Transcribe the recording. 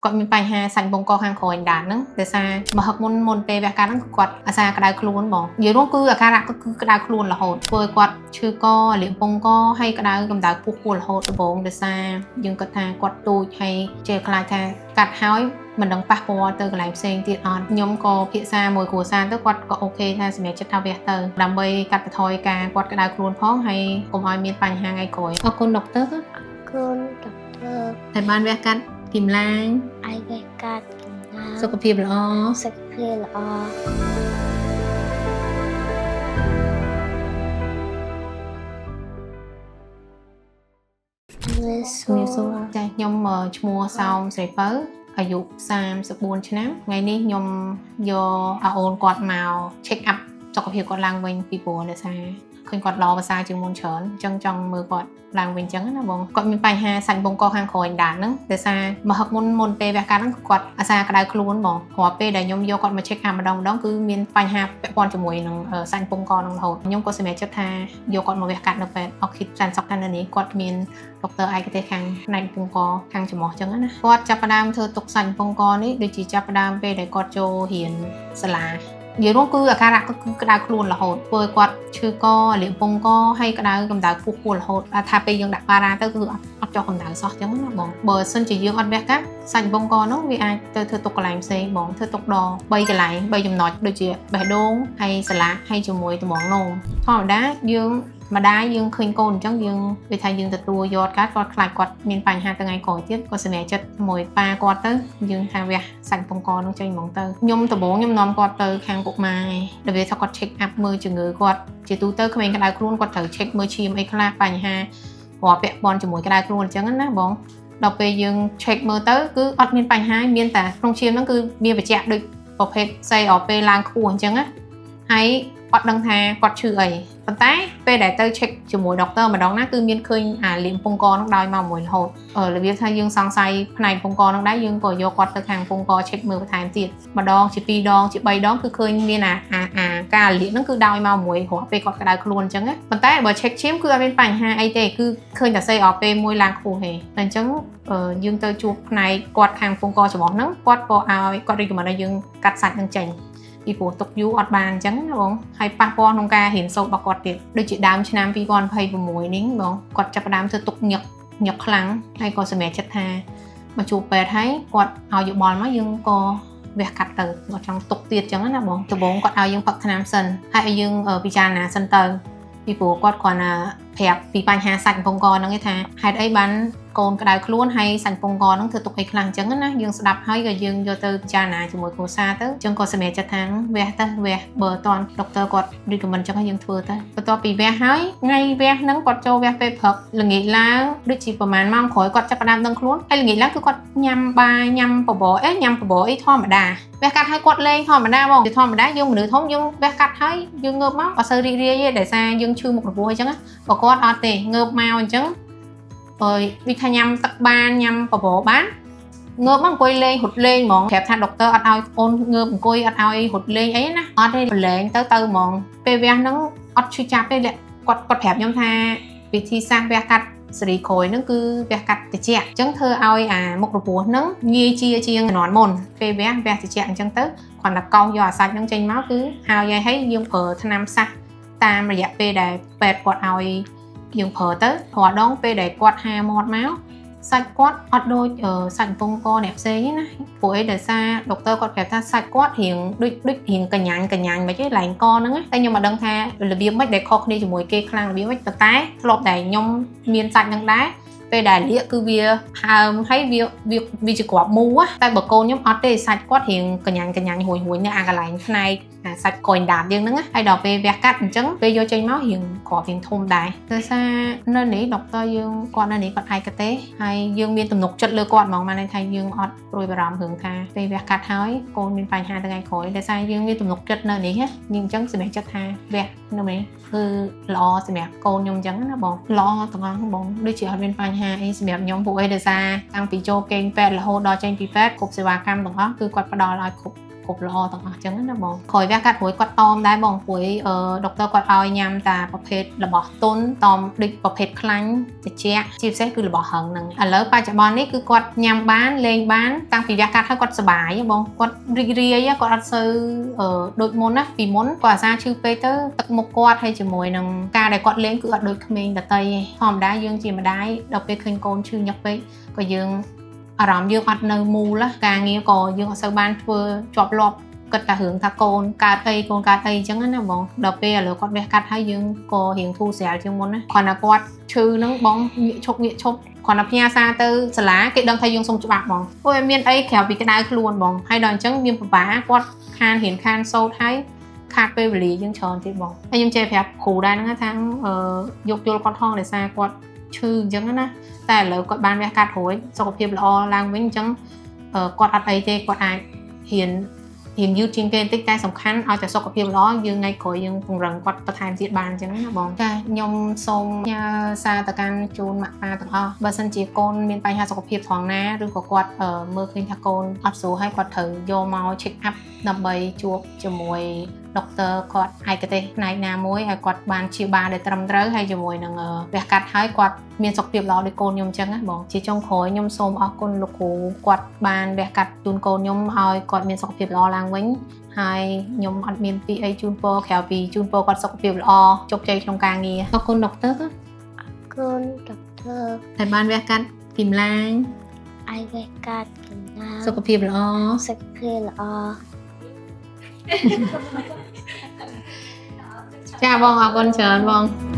គាត់មានបញ្ហាសាច់បំពង់កខាងក្រោយអណ្ដាតហ្នឹងដោយសារមកហឹកមុនមុនពេលវះកាត់ហ្នឹងគឺគាត់អាសាក្តៅខ្លួនបងនិយាយរួមគឺអាការៈគាត់គឺក្តៅខ្លួនរហូតធ្វើឲ្យគាត់ឈឺកលាកពងកហើយក្តៅកម្ដៅពុះពោះរហូតដំបូងដោយសារយើងគិតថាគាត់ទូចហើយចេះខ្លាចថាកាត់ហើយមិនដឹងប៉ះពាល់ទៅកន្លែងផ្សេងទៀតអត់ខ្ញុំក៏ភាសាមួយគ្រួសារទៅគាត់ក៏ OK ថាសម្រាប់ចិត្តថាវះទៅដើម្បីកាត់បន្ថយការគាត់ក្តៅខ្លួនផងហើយកុំឲ្យមានបញ្ហាថ្ងៃក្រោយអរគុណដុកទ័រ គុណដុកទ័រ តែបានវះកាត់គីមឡាញ ឲ្យវះកាត់កំណើ សុខភាពល្អ សុខភាពល្អ ជំរាបសួ ជំរាបសួ រ រចាខ្ញុំឈ្មោះសោមស្រីពៅអាយុ34ឆ្នាំថ្ងៃនេះខ្ញុំយកអាអូនគាត់មក check up សុខភាពគាត់ឡើងវិញពីព្រោះដោយសារឃើញគាត់ល្អប្រសើរជាងមុនច្រើនអញ្ចឹងចង់មើលគាត់ឡើងវិញអញ្ចឹងណាបងគាត់មានបញ្ហាសាច់បំពង់កខាងក្រោយអណ្ដាតហ្នឹងដោយសារមកហឹកមុនមុនពេលវះកាត់ហ្នឹងគឺគាត់អាសាក្តៅខ្លួនបងរាល់ពេលដែលខ្ញុំយកគាត់មក check up ម្ដងម្ដងគឺមានបញ្ហាពាក់ព័ន្ធជាមួយនឹងសាច់បំពង់កហ្នឹងរហូតខ្ញុំក៏សម្រេចចិត្តថាយកគាត់មកវះកាត់នៅពេទ្យអុកឃីតសែនសុខថានៅនេះគាត់មាន ដុកទ័រឯកទេសខាងផ្នែកពងកខាងច្រមុះអញ្ចឹងណាគាត់ចាប់ផ្ដើមធ្វើទុកសាច់ពងកនេះដូចជាចាប់ផ្ដើមពេលដែលគាត់ចូលរៀនសាលានិយាយរួមគឺអាការៈគាត់គឺក្តៅខ្លួនរហូតធ្វើឲ្យគាត់ឈឺកលាកពងកហើយក្តៅកម្ដៅពុះពោះរហូតថាពេលយើងដាក់ប៉ារ៉ាទៅគឺអត់ចុះកម្ដៅសោះអញ្ចឹងណាបងបើសិនជាយើងអត់វះកាត់សាច់ពងកនោះវាអាចទៅធ្វើទុកកន្លែងផ្សេងបងធ្វើទុកដល់3កន្លែង3ចំណុចដូចជាបេះដូងហើយសាឡាហើយជាមួយត្មងនោមធម្មតាយើង ម្ដាយយើងឃើញកូនអញ្ចឹងយើងដូចថាយើងទទួលយកកាត់គាត់ខ្លាចគាត់មានបញ្ហាថ្ងៃក្រោយទៀតគាត់សម្រេចចិត្តមួយប៉ាគាត់ទៅយើងថាវះសាច់ពងកនឹងចេញហ្មងទៅខ្ញុំដំបូងខ្ញុំនាំគាត់ទៅខាងពុកម៉ែដែលវាថាគាត់ check up មើលជំងឺគាត់ជាទូទៅក្មេងក្តៅខ្លួនគាត់ត្រូវ check មើលឈាមអីខ្លះបញ្ហារាល់ពាក់ព័ន្ធជាមួយក្តៅខ្លួនអញ្ចឹងណាបងដល់ពេលយើង check មើលទៅគឺអត់មានបញ្ហាមានតែក្នុងឈាមហ្នឹងគឺមានបញ្ជាក់ដូចប្រភេទ CRP ឡើងខ្ពស់អញ្ចឹងណាហើយអត់ដឹងថាគាត់ឈឺអីប៉ុន្តែពេលដែលទៅ check ជាមួយដុកទ័រម្ដងណាគឺមានឃើញអាលៀមពងកហ្នឹងដោយមកមួយរហូតរបៀបថាយើងសង្ស័យផ្នែកពងកហ្នឹងដែរយើងក៏យកគាត់ទៅខាងពងក check មើលបន្ថែមទៀតម្ដងជា2ដងជា3ដងគឺឃើញមានអាអាអាការលៀកហ្នឹងគឺដោយមកមួយរាល់ពេលគាត់ក្តៅខ្លួនអញ្ចឹងណាប៉ុន្តែបើ check ឈាមគឺអត់មានបញ្ហាអីទេគឺឃើញតែ CRP មួយឡើងខ្ពស់ទេតែអញ្ចឹងយើងទៅជួបផ្នែកគាត់ខាងពងកច្រមុះហ្នឹងគាត់ក៏ឲ្យគាត់ recommend ឲ្យយើងកាត់សាច់ហ្នឹងចេញពីព្រោះទុកយូរអត់បានអញ្ចឹងណាបងហើយប៉ះពាល់ក្នុងការរៀនសូត្ររបស់គាត់ទៀតដូចជាដើមឆ្នាំ2026នេះបងគាត់ចាប់ផ្ដើមធ្វើទុកញឹកញឹកខ្លាំងហើយក៏សម្រេចចិត្តថាមកជួបពេទ្យហើយគាត់ឲ្យយោបល់មកយើងក៏វះកាត់ទៅគាត់ចង់ទុកទៀតអញ្ចឹងណាបងដំបូងគាត់ឲ្យយើងផឹកថ្នាំសិនហើយឲ្យយើងពិចារណាសិនទៅពីព្រោះគាត់គ្រាន់តែប្រាប់ពីបញ្ហាសាច់កំពង់កហ្នឹងឯងថាហេតុអីបានកូនក្តៅខ្លួនហើយសាច់ពងកហ្នឹងធ្វើទុកអីខ្លះអញ្ចឹងណាយើងស្ដាប់ហើយក៏យើងយកទៅពិចារណាជាមួយគ្រួសារទៅអញ្ចឹងក៏សម្រេចចិត្តថាវះទៅវះបើតន់ដុកទ័រគាត់ recommend អញ្ចឹងឲ្យយើងធ្វើទៅបន្ទាប់ពីវះហើយថ្ងៃវះហ្នឹងគាត់ចូលវះពេលព្រឹកល្ងាចឡើងដូចជាប្រហែលម៉ោងក្រោយគាត់ចាប់ផ្ដើមដឹងខ្លួនហើយល្ងាចឡើងគឺគាត់ញ៉ាំបាយញ៉ាំបបរអេញ៉ាំបបរអីធម្មតាវះកាត់ហើយគាត់លេងធម្មតាហ្មងជាធម្មតាយើងមនុស្សធំយើងវះកាត់ហើយយើងងើបមកអត់សូវរីករាយទេដោយសារយើងឈឺមុខរបួសអញ្ចឹងបើគាត់អត់ទេងើបមកអញ្ចឹងអើយដូចថាញ៉ាំទឹកបានញ៉ាំបបរបានងើបមកអង្គុយលេងរត់លេងហ្មងប្រាប់ថាដុកទ័រអត់ឲ្យអូនងើបអង្គុយអត់ឲ្យរត់លេងអីណាអត់ទេប្រឡែងទៅទៅហ្មងពេលវះហ្នឹងអត់ឈឺចាប់ទេគាត់គាត់ប្រាប់ខ្ញុំថាវិធីសាស្ត្រវះកាត់សេរីក្រោយហ្នឹងគឺវះកាត់តិចអញ្ចឹងធ្វើឲ្យអាមុខរបួសហ្នឹងងាយជាជាងជំនាន់មុនពេលវះវះតិចអញ្ចឹងទៅគ្រាន់តែកោសយកអាសាច់ហ្នឹងចេញមកគឺហើយហើយយើងប្រើថ្នាំសាសតាមរយៈពេលដែលពេទ្យគាត់ឲ្យយើងប្រើទៅរាល់ដងពេលដែលគាត់ហាមាត់មកសាច់គាត់អត់ដូចសាច់កំពង់កអ្នកផ្សេងទេណាព្រោះអីដោយសារដុកទ័រគាត់ប្រាប់ថាសាច់គាត់រៀងដូចដូចរៀងកញ្ញាញ់កញ្ញាញ់មិនទេឡើងកហ្នឹងតែខ្ញុំមិនដឹងថារបៀបម៉េចដែលខុសគ្នាជាមួយគេខ្លាំងរបៀបម៉េចប៉ុន្តែធ្លាប់តែខ្ញុំមានសាច់ហ្នឹងដែរពេលដែលលាកគឺវាហើមហើយវាវាវាជាគ្រាប់មូតែបើកូនខ្ញុំអត់ទេសាច់គាត់រៀងកញ្ញាញ់កញ្ញាញ់រួយរួយនៅអាកន្លែងផ្នែកអាសាច់កុយដាតយើងហ្នឹងហើយដល់ពេលវះកាត់អញ្ចឹងពេលយកចេញមករៀងគ្រាប់រៀងធំដែរដោយសារនៅនេះដុកទ័រយើងគាត់នៅនេះគាត់ឯកទេសហើយយើងមានទំនុកចិត្តលើគាត់ហ្មងបានន័យថាយើងអត់ព្រួយបារម្ភរឿងថាពេលវះកាត់ហើយកូនមានបញ្ហាថ្ងៃក្រោយដោយសារយើងមានទំនុកចិត្តនៅនេះណាយើងអញ្ចឹងសម្រាប់ចិត្តថាវះនៅនេះគឺល្អសម្រាប់កូនខ្ញុំអញ្ចឹងណាបងល្អទាំងអស់បងដូចជាអត់មានបញ្ហាអីសម្រាប់ខ្ញុំពួកអីដោយសារតាំងពីចូលគេងពេទ្យរហូតដល់ចេញពីពេទ្យគ្រប់សេវាកម្មទាំងអស់គឺគាត់ផ្ដល់ឲ្យគ្រប់ គ្រប់ល្អទាំងអស់អញ្ចឹងណាបងក្រោយវះកាត់រួចគាត់តមដែរបងព្រួយអឺដុកទ័រគាត់ឲ្យញ៉ាំតាប្រភេទរបស់ទន់តមដូចប្រភេទខ្លាញ់ត្រជាក់ជាពិសេសគឺរបស់រឹងហ្នឹងឥឡូវបច្ចុប្បន្ននេះគឺគាត់ញ៉ាំបានលេងបានតាំងពីវះកាត់ហើយគាត់សប្បាយហ៎បងគាត់រីករាយហ៎គាត់អត់សូវអឺដូចមុនណាពីមុនគាត់អាសាឈឺពេកទៅទឹកមុខគាត់ហើយជាមួយនឹងការដែលគាត់លេងគឺអត់ដូចក្មេងដតីទេធម្មតាយើងជាម្ដាយដល់ពេលឃើញកូនឈឺញឹកពេកក៏យើងអារម្មណ៍យើងអត់នៅមូលណាការងារក៏យើងអត់សូវបានធ្វើជាប់លាប់គិតតែរឿងថាកូនកើតអីកូនកើតអីអញ្ចឹងណាបងដល់ពេលឥឡូវគាត់វះកាត់ហើយយើងក៏រៀងធូរស្រាលជាងមុនណាគ្រាន់តែគាត់ឈឺហ្នឹងបងងាកឈប់ងាកឈប់គ្រាន់តែផ្ញើសារទៅសាលាគេដឹងថាយើងសុំច្បាប់បងអូយអត់មានអីក្រៅពីក្តៅខ្លួនបងហើយដល់អញ្ចឹងមានពិបាកគាត់ខានរៀនខានសូត្រហើយខាតពេលវេលាយើងច្រើនទៀតបងហើយខ្ញុំចេះប្រាប់គ្រូដែរហ្នឹងថាអឺយកយល់គាត់ថងដោយសារគាត់ឈឺអញ្ចឹងណាតែឥឡូវគាត់បានវះកាត់រួចសុខភាពល្អឡើងវិញអញ្ចឹងអឺគាត់អត់អីទេគាត់អាចរៀនរៀងយឺតជាងគេបន្តិចតែសំខាន់ឲ្យតែសុខភាពល្អយើងថ្ងៃក្រោយយើងពង្រឹងគាត់បន្ថែមទៀតបានអញ្ចឹងណាបងចាខ្ញុំសូមផ្ញើសារទៅកាន់ជូនម៉ាក់ប៉ាទាំងអស់បើសិនជាកូនមានបញ្ហាសុខភាពត្រង់ណាឬក៏គាត់អឺមើលឃើញថាកូនអត់ស្រួលហើយគាត់ត្រូវយកមក check up ដើម្បីជួបជាមួយដុកទ័រគាត់ឯកទេសផ្នែកណាមួយឲ្យគាត់បានព្យាបាលដែលត្រឹមត្រូវហើយជាមួយនឹងអឺវះកាត់ហើយគាត់មានសុខភាពល្អដូចកូនខ្ញុំអញ្ចឹងណាបងជាចុងក្រោយខ្ញុំសូមអរគុណលោកគ្រូគាត់បានវះកាត់ជូនកូនខ្ញុំឲ្យគាត់មានសុខភាពល្អឡើងវិញហើយខ្ញុំអត់មានពីអីជូនពរក្រៅពីជូនពរគាត់សុខភាពល្អជោគជ័យក្នុងការងារអរគុណដុកទ័រ អរគុណដុកទ័រ ដែលបានវះកាត់គីមឡាញ ឲ្យវះកាត់កំណើ សុខភាពល្អ សុខភាពល្អ ចាបងអរគុណច្រើនបង។